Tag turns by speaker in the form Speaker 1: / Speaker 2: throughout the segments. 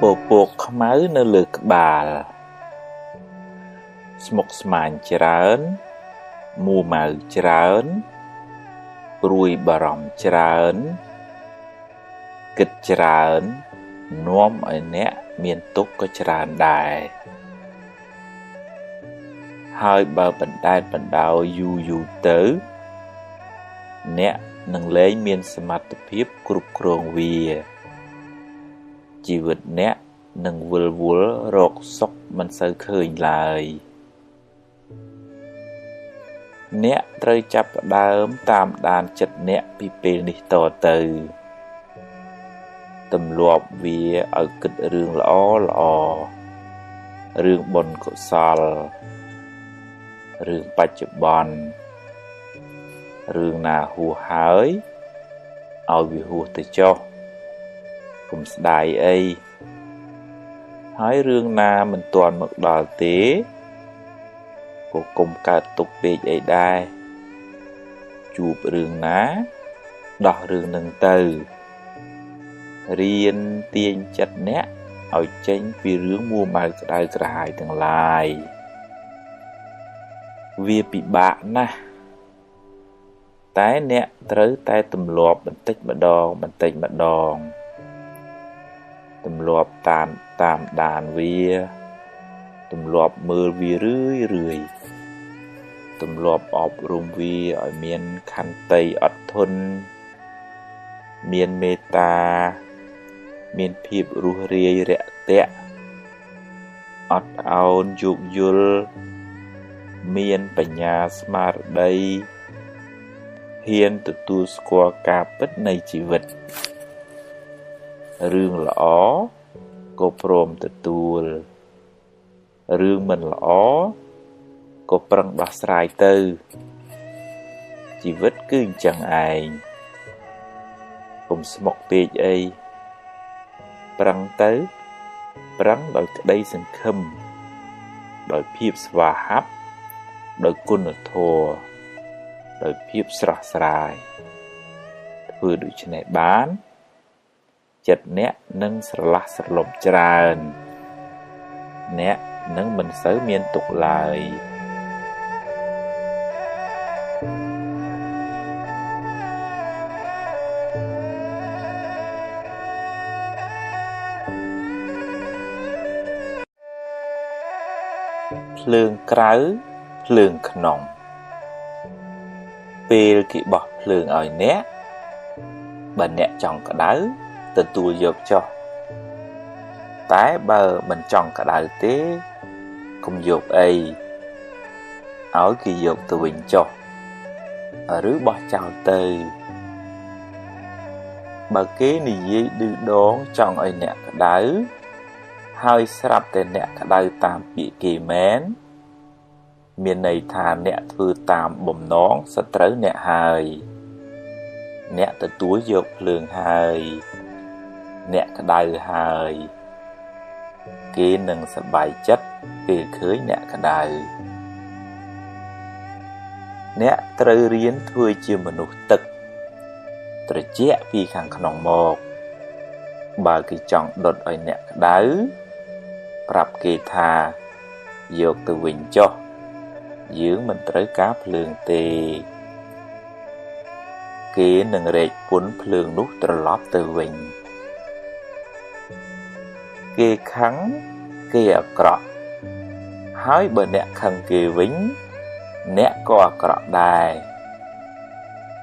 Speaker 1: ពពកខ្មៅនៅលើក្បាលស្មុគស្មាញច្រើនមួម៉ៅច្រើនព្រួយបារម្ភច្រើនគិតច្រើននាំឲ្យអ្នកមានទុក្ខក៏ច្រើនដែរហើយបើបណ្ដែតបណ្ដោយយូរយូរទៅអ្នកនឹងលែងមានសមត្ថភាពគ្រប់គ្រងវាជីវិតអ្នកនឹងវិលវល់រកសុខមិនសូវឃើញឡើយអ្នកត្រូវចាប់ផ្ដើមតាមដានចិត្តអ្នកពីពេលនេះតទៅទម្លាប់វាឲ្យគិតរឿងល្អល្អរឿងបុណ្យកុសលរឿងបច្ចុប្បន្នរឿងណាហួសហើយឲ្យវាហួសទៅចុះកុំស្ដាយអីហើយរឿងណាមិនទាន់មកដល់ទេក៏កុំកើតទុកពេកអីដែរជួបរឿងណាដោះរឿងនឹងទៅរៀនទាញចិត្តអ្នកឲ្យចេញពីរឿងមួម៉ៅក្តៅក្រហាយទាំងឡាយវាពិបាកណាស់តែអ្នកត្រូវតែទម្លាប់បន្តិចម្ដងបន្តិចម្ដងទម្លាប់តាមដានវាទម្លាប់មើលវារឿយរឿយទម្លាប់អប់រំវាឲ្យមានខន្តីអត់ធន់មានមេត្តាមានភាពរួសរាយរាក់ទាក់អត់ឱនយោគយល់មានបញ្ញាស្មារតីហ៊ានទទួលស្គាល់ការពិតនៃជីវិតរឿងល្អក៏ព្រមទទួលរឿងមិនល្អក៏ប្រឹងដោះស្រាយទៅជីវិតគឺអញ្ចឹងឯងកុំស្មុគពេកអីប្រឹងទៅប្រឹងដោយក្តីសង្ឃឹមដោយភាពស្វាហាប់ដោយគុណធម៌ដោយភាពស្រស់ស្រាយធ្វើដូច្នេះបានចិត្តអ្នកនឹងស្រឡះស្រលំច្រើនអ្នកនឹងមិនសូវមានទុក្ខឡើយភ្លើងក្រៅភ្លើងក្នុងពេលគេបោះភ្លើងឲ្យអ្នកបើអ្នកចង់ក្តៅទទួលយកចុះតែបើមិនចង់ក្តៅទេកុំយកអីឲ្យគេយកទៅវិញចុះឬបោះចោលទៅបើគេនិយាយឌឺដងចង់ឲ្យអ្នកក្តៅហើយស្រាប់តែអ្នកក្តៅតាមពាក្យគេមែនមានន័យថាអ្នកធ្វើតាមបំណងសត្រូវអ្នកហើយអ្នកទទួលយកភ្លើងហើយអ្នកក្តៅហើយគេនឹងសប្បាយចិត្តពេលឃើញអ្នកក្តៅអ្នកត្រូវរៀនធ្វើជាមនុស្សទឹកត្រជាក់ពីខាងក្នុងមកបើគេចង់ដុតឲ្យអ្នកក្តៅប្រាប់គេថាយកទៅវិញចុះយើងមិនត្រូវការភ្លើងទេគេនឹងរែកពន្ធភ្លើងនោះត្រឡប់ទៅវិញគេខឹងគេអាក្រក់ហើយបើអ្នកខឹងគេវិញអ្នកក៏អាក្រក់ដែរ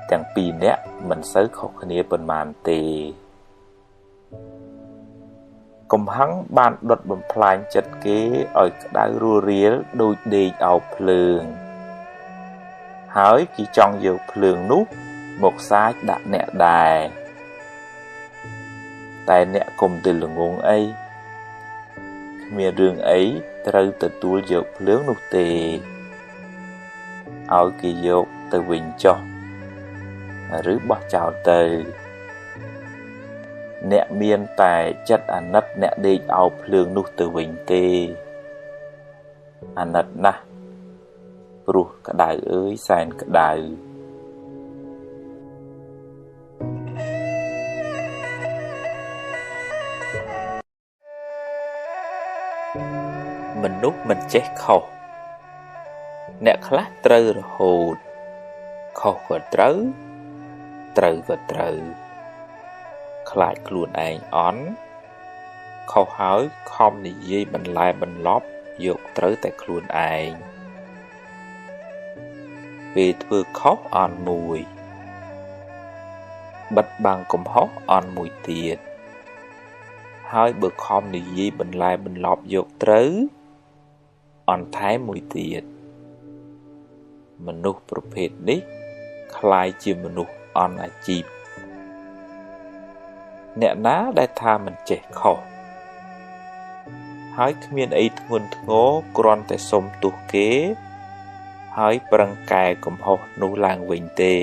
Speaker 1: ទាំងពីរអ្នកមិនសូវខុសគ្នាប៉ុន្មានទេកំហឹងបានដុតបំផ្លាញចិត្តគេឲ្យក្តៅរស់រាលដូចដេកអោបភ្លើងហើយគេចង់យកភ្លើងនោះមកសាចដាក់អ្នកដែរតែអ្នកកុំទៅល្ងងអីគ្មានរឿងអីត្រូវទទួលយកភ្លើងនោះទេឲ្យគេយកទៅវិញចុះឬបោះចោលទៅអ្នកមានតែចិត្តអាណិតអ្នកដេកអោបភ្លើងនោះទៅវិញទេអាណិតណាស់ព្រោះក្តៅអើយសែនក្តៅ មនុស្សមិនចេះខុសអ្នកខ្លះត្រូវរហូតខុសក៏ត្រូវត្រូវក៏ត្រូវខ្លាចខ្លួនឯងអន់ខុសហើយខំនិយាយបន្លែបន្លប់យកត្រូវតែខ្លួនឯងពេលធ្វើខុសអន់មួយបិទបាំងកំហុសអន់មួយទៀតហើយបើខំនិយាយបន្លែបន្លប់យកត្រូវអន់ថែមមួយទៀតមនុស្សប្រភេទនេះក្លាយជាមនុស្សអន់អាជីពអ្នកណាដែលថាមិនចេះខុសហើយគ្មានអីធ្ងន់ធ្ងរគ្រាន់តែសុំទោសគេហើយប្រឹងកែកំហុសនោះឡើងវិញទេ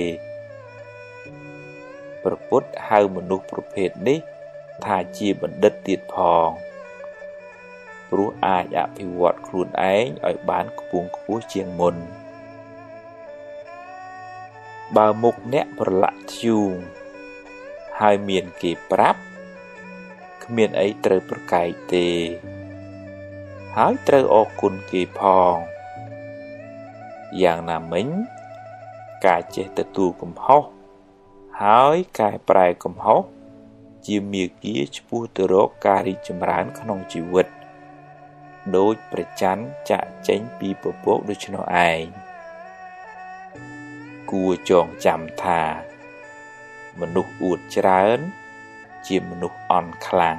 Speaker 1: ព្រះពុទ្ធហៅមនុស្សប្រភេទនេះថាជាបណ្ឌិតទៀតផងព្រោះអាចអភិវឌ្ឍខ្លួនឯងឲ្យបានខ្ពង់ខ្ពស់ជាងមុនបើមុខអ្នកប្រឡាក់ធ្យូងហើយមានគេប្រាប់គ្មានអីត្រូវប្រកែកទេហើយត្រូវអរគុណគេផងយ៉ាងណាមិញការចេះទទួលកំហុសហើយកែប្រែកំហុសជាមាគ៌ាឆ្ពោះទៅរកការរីកចម្រើនក្នុងជីវិតដូចព្រះច័ន្ទចាក់ចេញពីពពកដូច្នោះឯងគួរចងចាំថាមនុស្សអួតច្រើនជាមនុស្សអន់ខ្លាំង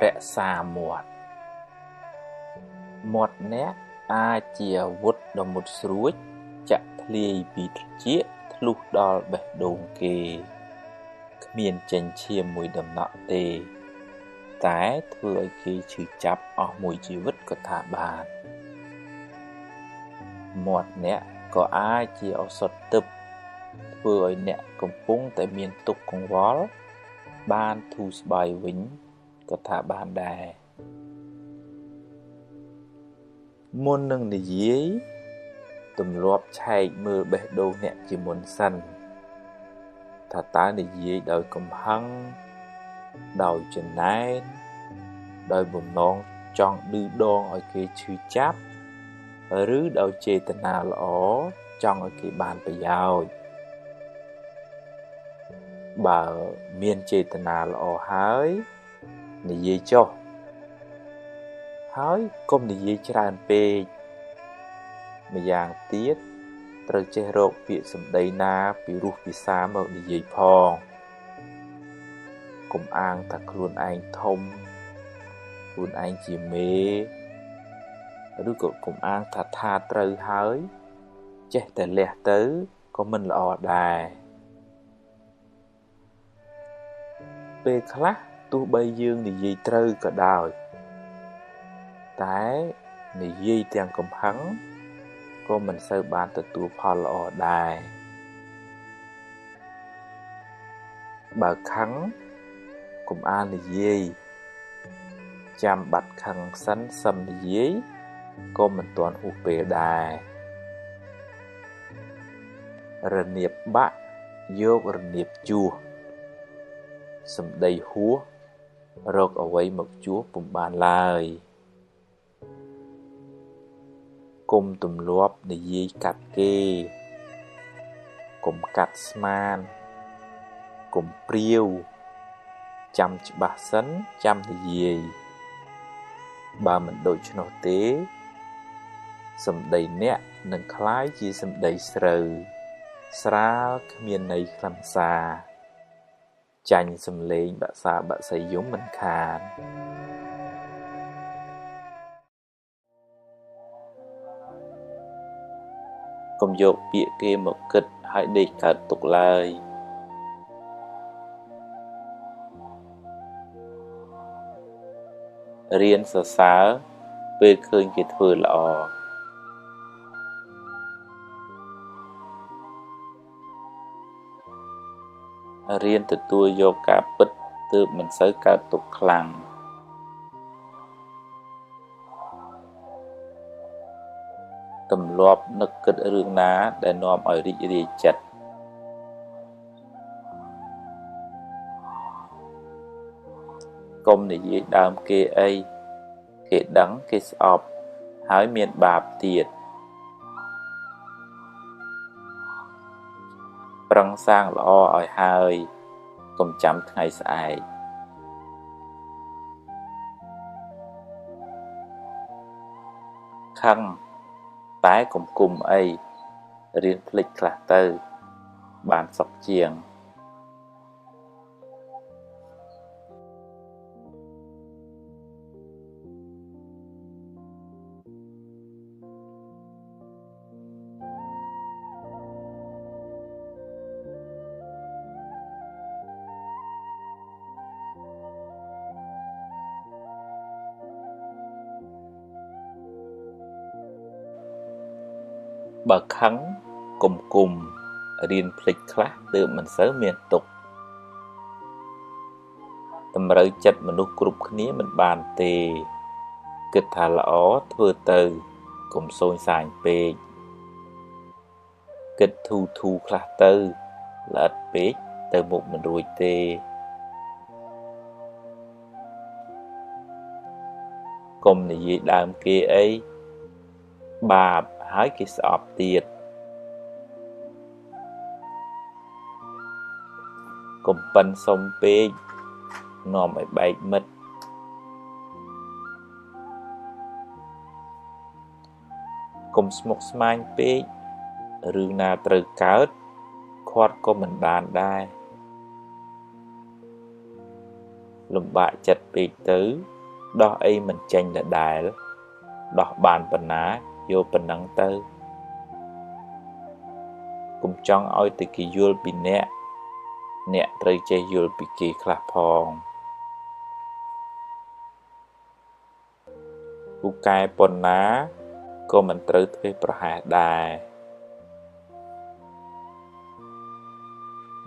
Speaker 1: រក្សាមាត់មាត់អ្នកអាចជាអាវុធដ៏មុតស្រួចចាក់ធ្លាយពីត្រចៀកធ្លុះដល់បេះដូងគេគ្មានចេញឈាមមួយដំណក់ទេតែធ្វើឲ្យគេឈឺចាប់អស់មួយជីវិតក៏ថាបានមាត់អ្នកក៏អាចជាឱសថទិព្វធ្វើឲ្យអ្នកកំពុងតែមានទុក្ខកង្វល់បានធូរស្បើយវិញក៏ថាបានដែរមុននឹងនិយាយទម្លាប់ឆែកមើលបេះដូងអ្នកជាមុនសិនថាតើនិយាយដោយកំហឹងដោយចំណែនដោយបំណងចង់ឌឺដងឲ្យគេឈឺចាប់ឬដោយចេតនាល្អចង់ឲ្យគេបានប្រយោជន៍បើមានចេតនាល្អហើយនិយាយចុះហើយកុំនិយាយច្រើនពេកម្យ៉ាងទៀតត្រូវចេះរកពាក្យសម្ដីណាពីរោះពិសាមកនិយាយផងកុំអាងថាខ្លួនឯងធំខ្លួនឯងជាមេឬក៏កុំអាងថាត្រូវហើយចេះតែលះទៅក៏មិនល្អដែរពេលខ្លះទោះបីយើងនិយាយត្រូវក៏ដោយតែនិយាយទាំងកំហឹងក៏មិនសូវបានទទួលផលល្អដែរបើខឹងកុំអាលនិយាយចាំបាត់ខឹងសិនសឹមនិយាយក៏មិនទាន់ហួសពេលដែររនៀបបាក់យករនៀបជួសសម្ដីហួសរកអ្វីមកជួសពុំបានឡើយកុំទម្លាប់និយាយកាត់គេកុំកាត់ស្មានកុំព្រាវចាំច្បាស់សិនចាំនិយាយបើមិនដូច្នោះទេសម្ដីអ្នកនឹងក្លាយជាសម្ដីស្រូវស្រាលគ្មានន័យខ្លឹមសារចាញ់សំឡេងបាក់សាបាក់សីយំមិនខានកុំយកពាក្យគេមកគិតហើយដេកកើតទុកឡើយរៀនសរសើរពេលឃើញគេធ្វើល្អរៀនទទួលយកការពិតទើបមិនសូវកើតទុក្ខខ្លាំង។ ទម្លាប់នឹកគិតរឿងណាដែលនាំឲ្យរីករាយចិត្តកុំនិយាយដើមគេអីគេដឹងគេស្អប់ហើយមានបាបទៀតប្រឹងសាងល្អឲ្យហើយកុំចាំថ្ងៃស្អែកខឹងតែកុំគុំអីរៀនភ្លេចខ្លះទៅបានសុខជាងបើខឹងកុំគុំរៀនភ្លេចខ្លះទើបមិនសូវមានទុក្ខតម្រូវចិត្តមនុស្សគ្រប់គ្នាមិនបានទេគិតថាល្អធ្វើទៅកុំសូនសាញពេកគិតធូធូខ្លះទៅល្អិតពេកទៅមុខមិនរួចទេកុំនិយាយដើមគេអីបាបហើយគេស្អប់ទៀតកុំប៉ិនសុំពេកនាំឲ្យបែកមិត្តកុំស្មុគស្មាញពេករឿងណាត្រូវកើតខាត់ក៏មិនបានដែរលំបាកចិត្តពេកទៅដោះអីមិនចេញដដែលដោះបានប៉ុណ្ណាយកប៉ុណ្ណឹងទៅកុំចង់ឲ្យតែគេយល់ពីអ្នកអ្នកត្រូវចេះយល់ពីគេខ្លះផងពូកែប៉ុណ្ណាក៏មិនត្រូវធ្វេសប្រហែសដែរ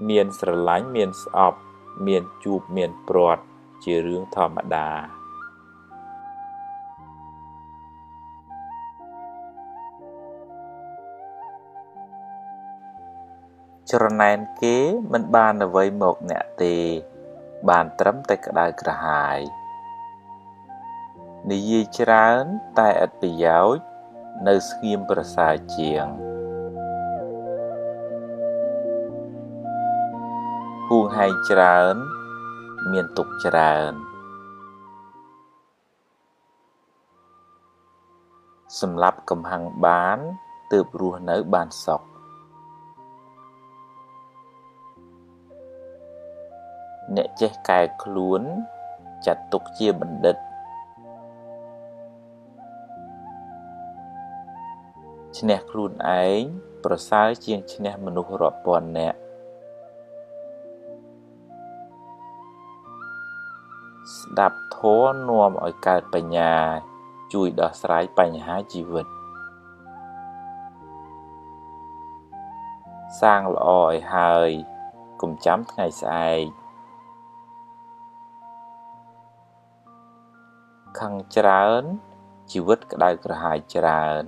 Speaker 1: មានស្រឡាញ់មានស្អប់មានជួបមានព្រាត់ជារឿងធម្មតាច្រណែនគេមិនបានអ្វីមកអ្នកទេបានត្រឹមតែក្តៅក្រហាយនិយាយច្រើនតែឥតប្រយោជន៍នៅស្ងៀមប្រសើរជាងហួងហែងច្រើនមានទុក្ខច្រើនសម្លាប់កំហឹងបានទើបរស់នៅបានសុខអ្នកចេះកែខ្លួនចាត់ទុកជាបណ្ឌិតឈ្នះខ្លួនឯងប្រសើរជាងឈ្នះមនុស្សរាប់ពាន់នាក់ស្ដាប់ធម៌នាំឲ្យកើតបញ្ញាជួយដោះស្រាយបញ្ហាជីវិតសាងល្អឲ្យហើយកុំចាំថ្ងៃស្អែកខឹងច្រើនជីវិតក្តៅក្រហាយច្រើន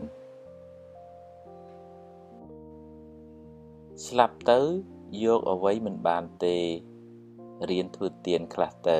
Speaker 1: ស្លាប់ទៅយកអ្វីមិនបានទេរៀនធ្វើទានខ្លះទៅ